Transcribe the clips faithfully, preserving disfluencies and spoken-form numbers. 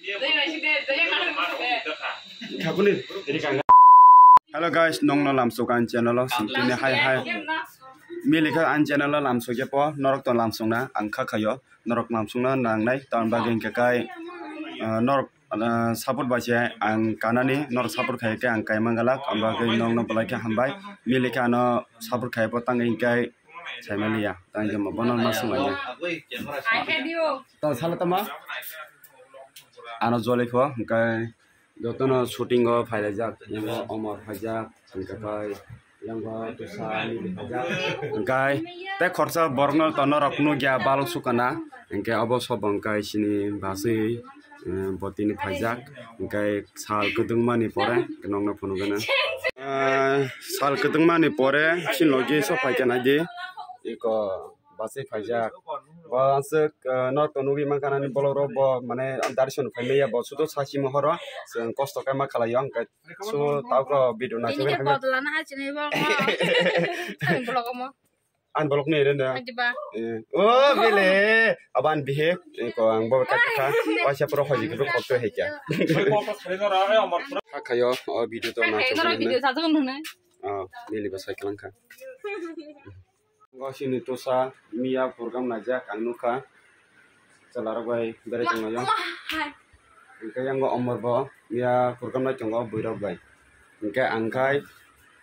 Hello guys, nongno lamsok ang channel o singkini hai hai. Milikha ang channel o lamsok ya po, norok to lamsok na ang kha khayo, norok lamsok na nangnai, ton bagwi hingke kai, ah, norok, ah, support bai se ang kanani, norok support khai khe ang kaima galak, ang bagwi nongno belai khe hambai, milikha ano support khai po tang hingke saimaliya, tang joma bono ma swnglaina. Tong sala tama? Ano jole kho, hingke jotono shooting o phailaijak, yango Omor phaijak, hingke kai, yango Tusa Mili phaijak. Hingke tei khorsa borokno tono rok nukya balok sukana, hingke obo sobo hingke sini basui, eh, botini phaijak, hingke sal kwdwngmani pore nongno phunukgwno. Eh, sal kwdwngmani pore chini logi so phaikha naidi, iko. Basui phaijak. Bo aswk, ah, no to nugwi mankha nani bolok rok bo mane darshan phaimaya bo sudo sachi mohoro chwng kosto khe ma khalai o hwnkhe so tawkro video naisugwi. Ini ke botol ana hai chini bo. Ang bolok omo. Ang bolok ni renda. Adiba. Eh, o bile aban bihe ko ang bo ta kha waisa pro hoji ko khokto hekya. Hakhayo o video to naisugwi video sajak nune. Ah, bili ba sai klang kha. Gosini Tusa miya program naijak ang nukha. Chwlarok bai berai tonglaio. Hwnkhe yango Omor bo miya program nai tongo buirok bai. Hwnkhe ang khai,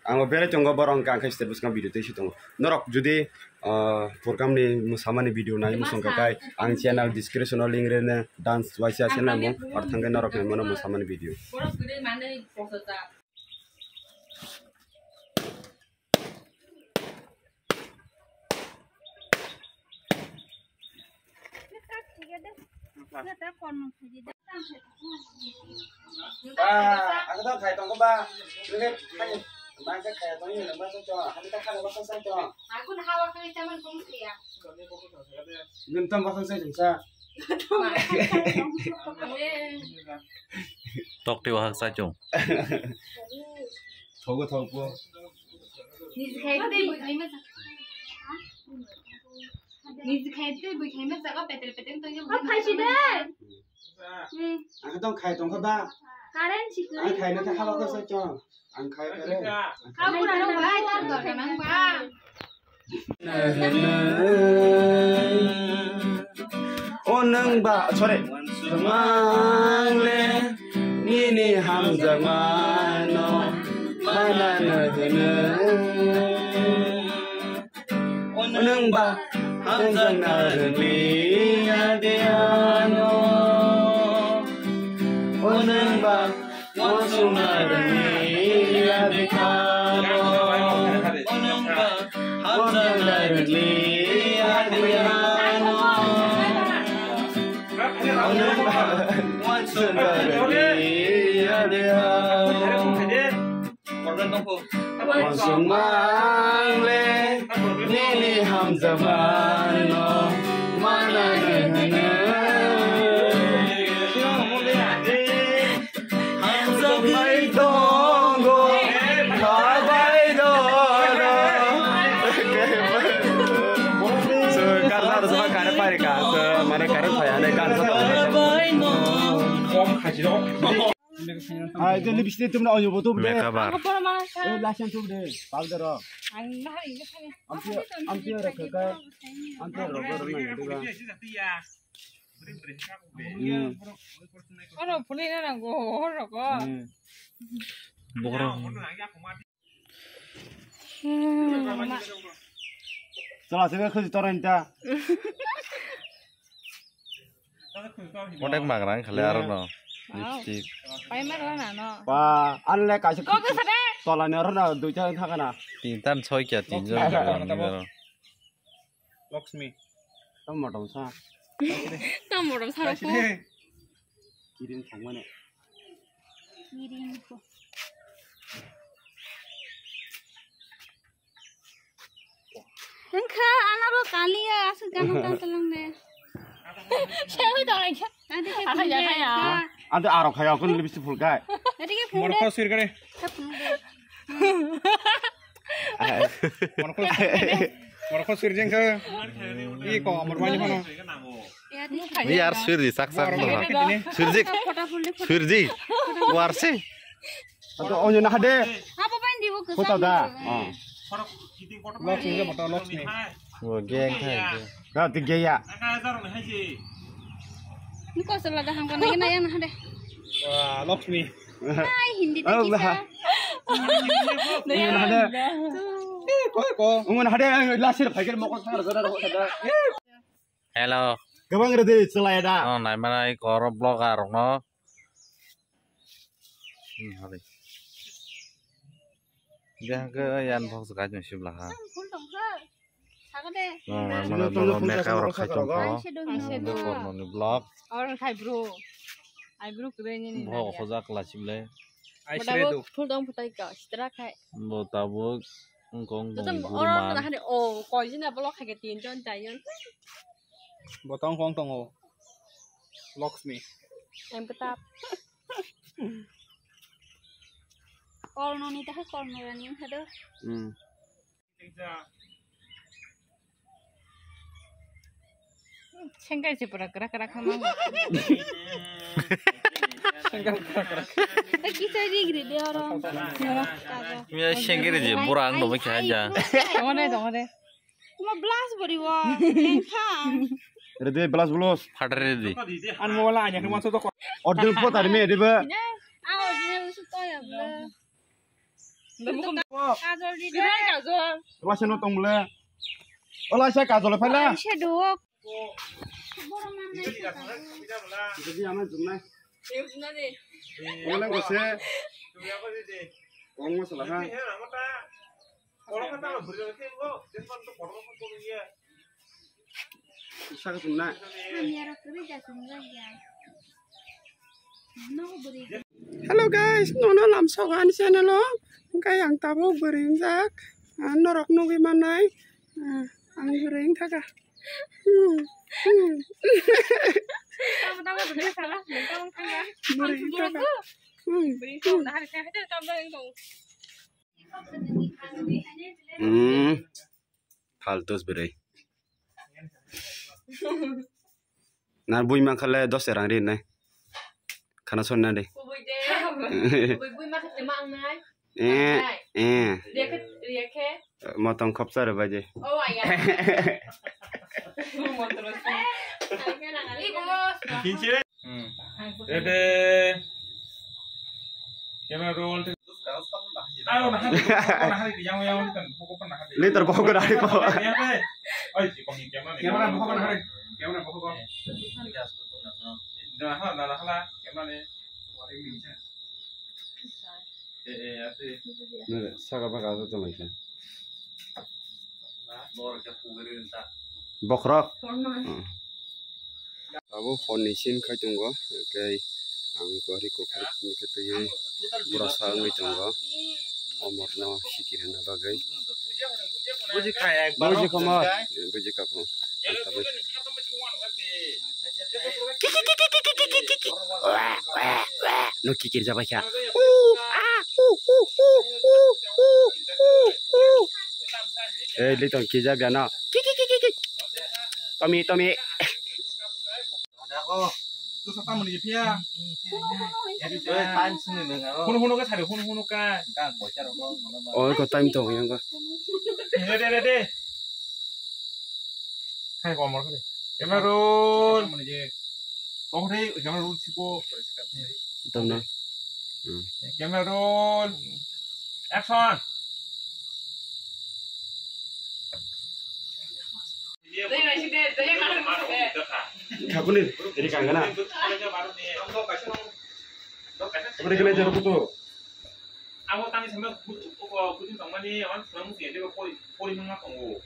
ang bo berai tongo, borok hwnkhe ang khai state bwskango video twi si tongo. Norok judi, ah, program ni mwsamani video nai muchung kha khai ang channel description o link rwne dance waisa channel mung or thangkhe norok nai mano mwsamani video. Ba, ako to khai tong ko ba. Nge khai, ba ke khai tong ni ba to to. Hadi ta khai ba sai to. Aku na hawa khai taman kong siya. Nge tam ba sai sa. Tok ti wahak sa chung. Thogo thogo. Niji khai tei bui khai ma sa. Niji khai tei bui khai ma sa ko petel petel to yo. Khai si de. Hmm. Ang tong khai tong kha ba. Current si. Ang khai na ta haba ko sa chung. Ang khai kare. Kamu na nang bai tar dor nang ba. O nwng ba, sorry. Mangle nini hamjakmano manano hwno. O nwng ba hamjakna rwliya de ano. O nwng ba Wansukna rwliya de kha. Onongba hamjakna rwliya de ano. Onongba wansukna rwliya de ano. Wansukmangle nini hamjakmano manano hwno. Hamjakmai tongo, khabai doro. So, kan harus mah karep hari ka, so, mana karep saya, ada kan so. Hai, itu lipstick itu mana, oh, iya, betul, betul. Makeup bar. Eh, lasan tuh deh, powder, oh. Ampi, ampi orang kekal, ampi orang orang mana itu kan. Hmm. Oro phunui na nango, oro ko. Hmm. Bokro. Hmm. Chala, sebe khusi toran ta. Onek magrang khale aro no. Wow. Lipstick. Pai mar na no. Pa, anle kaisa. Kok sade? Tola ni aro na duita thakana. Tin tan soi kya tin jon. Lakshmi. Tamo motom sa. Tamo motom sa ko. Kiring thangmane. Kiring ko. Wngkha anaro kaliya aswk gana ta talang de. Sewi dong aja. Ante ke phunuk de. Ante aro khaya kun lipstick phulkai. Ante ke phunuk de. Morko sir kare. Ke phunuk de. Morko sir kare. Morokho sirjeng khe. I ko amor bani hono. Ni ar sirji sak sak no. Sirji. Sirji. Warse. Ato onyo na hade. Apa pain di buku. Kota da. Oh. Loks ni motor loks ni. Wo geng thai. Ga ti geya. Ni ko sala da hangko na na yang na hade. Wah, loks ni. Hai, Hindi Oh, tadi lah. Bisa. Ini ada. Ko ko. Ungun ada lasir phaikir mokol sangar jora ro sada. Hello. Gabang rede selai da. Oh, nai mana i koro blogger no. Hmm, hari. Dia ke yan bok sekai jeng sibla ha. Phul tong kha. Saka de. Oh, mana dolo makeup rok khai tong kho. Eyeshadow, eyeshadow. Kormo ni blog. Or khai bro. Eyebrow kre ni ni. Bo khojak la chible. Eyeshadow. Phul tong phutai ka sitra khai. Bo tabuk wngkong tong guru man. Oro na hani o koi jina blog khai ke tin jon chai jon. Bo tong kong tongo. Loksmi. Em ketap. Korno ni ta korno rani hado. Hmm. Sengkai se pura kra kra khama. Sengkai kra kra. Ki chai ri gri de oro. Miya sengkai je pura ang do kya ja. Dongone dongone. Kuma blas bori wo. Lengkha. Rede blas blos. Phatar rede. An mo wala anya kuma so to. Order po tar me rede ba. Ang original su to ya bla. Kajol di de. Kajol. Wala se no tong bla. Wala se kajol phala. Se do. Jadi ama jumnai. Wala ko se. Kong mo sala ha. Saka sumna. Hello guys, nono lamsogo ani channel o. Hingke ang tabuk bwrwi wngjak. Ah, norok nugwi mannai. Ah, ang bwrwi wngthaka. Hmm, hmm. Bwrwi wngthaka. Hmm, hmm. Hmm. Faltus bwrwi. Na bui mankha le dos rang ri nai. Khana sonna de. Kubui de. Kubui, bui mankha te mang nai. Eh, eh. Riya khe, riya khe. Motong khopsa re baje. Oh, aya. Motong se. Ai, khe na, ai, khe na. Kinse. Hmm. Ready. Camera roll. Litor bohok na hari po. Camera bohok na hari. Camera bohok. Dah lah, dah lah, camera ni. Eh, eh, asli. Nere, saka baka aso tong lai kha. Bokrok. Hmm. Abo phone ni scene khai tongo, tei ang gari kuphur ni khe twi brasa wngwi tongo, omorno sikirina bagwi. Buji kha ekbar. Buji kha mo? Buji kha mo. No kikir jabai kha. Ei, litong kijak ya no. Kiki kiki kiki. Tomi tomi. Hunu hunu ka sari hunu hunu ka. Oi ko time to yang ka. Re re re re. Hai ko amor kare. Camera roll. Kok re camera roll siko. Tong na. Camera roll. Action. Khakuni, iri kangana. Abri kena jaru kutu. Abo tani sampe kutu tongmani, awan sampe musi ende pori, pori mangma tongo.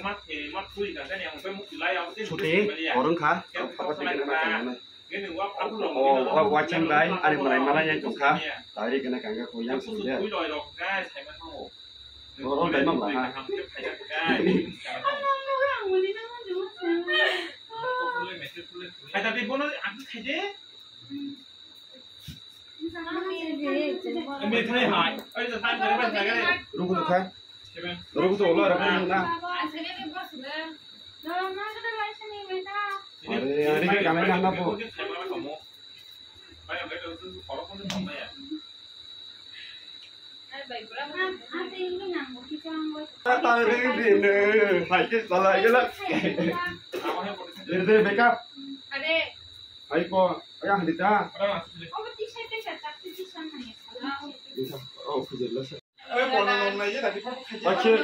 Mat he, mat puri kangani, ang pe musi lai, ang pe musi lai. Chuti, orang kha. Kau apa sih kena makan? O, o, watching bai, ani malai malai yang tongkha. Tari kena kangga ko yang sumde. O, o, dai mam lah, ha. Ruku tu kha. Ruku tu ola ruku na. Are, are ke kamai nang na po. Tata ring din, hai ke sala gela. Lir de makeup. Hai po, ya hadita. Oh, khujur la. Bakhe.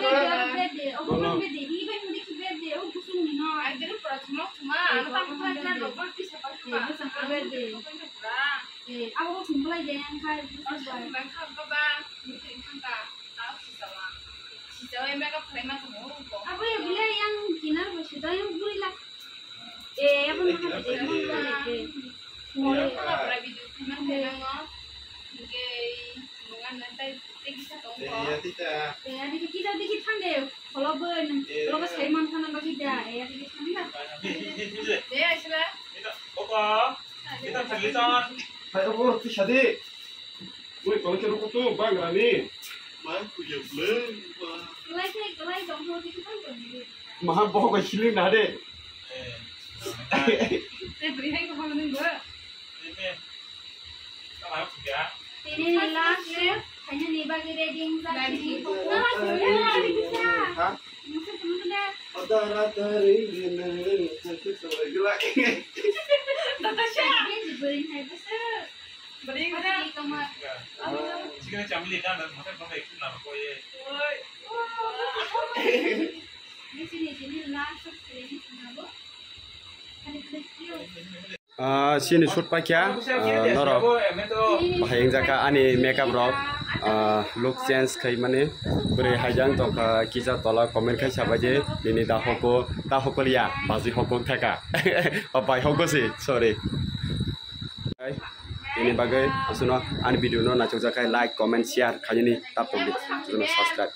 Abo ya bule yang kinar ba sudah yang buri lah. Eh, apa nama tadi? Tei ya tita. Tei ya tita. Tei ya tita kita dikit thang deh. Kalau ben, kalau pas kayak mana sana bagi dah. Eh, ya dikit thang dah. Tei ya sila. Tita, opa. Tita, tita. Hai, opa, tisa di. Woi, kalau ceruk itu bang rani. Bang, kuya belum. Kelai sih, kelai dong, kalau dikit thang deh. Maha bohok bai siling na de. Tei bwrwi hai kok hwnwi bo? Tini ni last shoot, khaina ni bagwi ready wngkha. Ha? Nasa tungkha da. Ada rata ring ring ring ring. Natasha. Bwrwi hai bwswk. Bwrwi hai bwswk. Sikene chamili dan dan mata mata ikna ko ye. Oi. Ah, sini shoot paikha, ah, norok bahai wngjakha ani makeup rok, ah, look change khai mani bwrwi haijak tongkha kisa tola comment khai sabaidi nini da hoko da hokol ya baji hoko thaka o bai hoko si sorry. Ini bagwi aswkno ani video no naisajak khai like comment share khainani tapok di subscribe.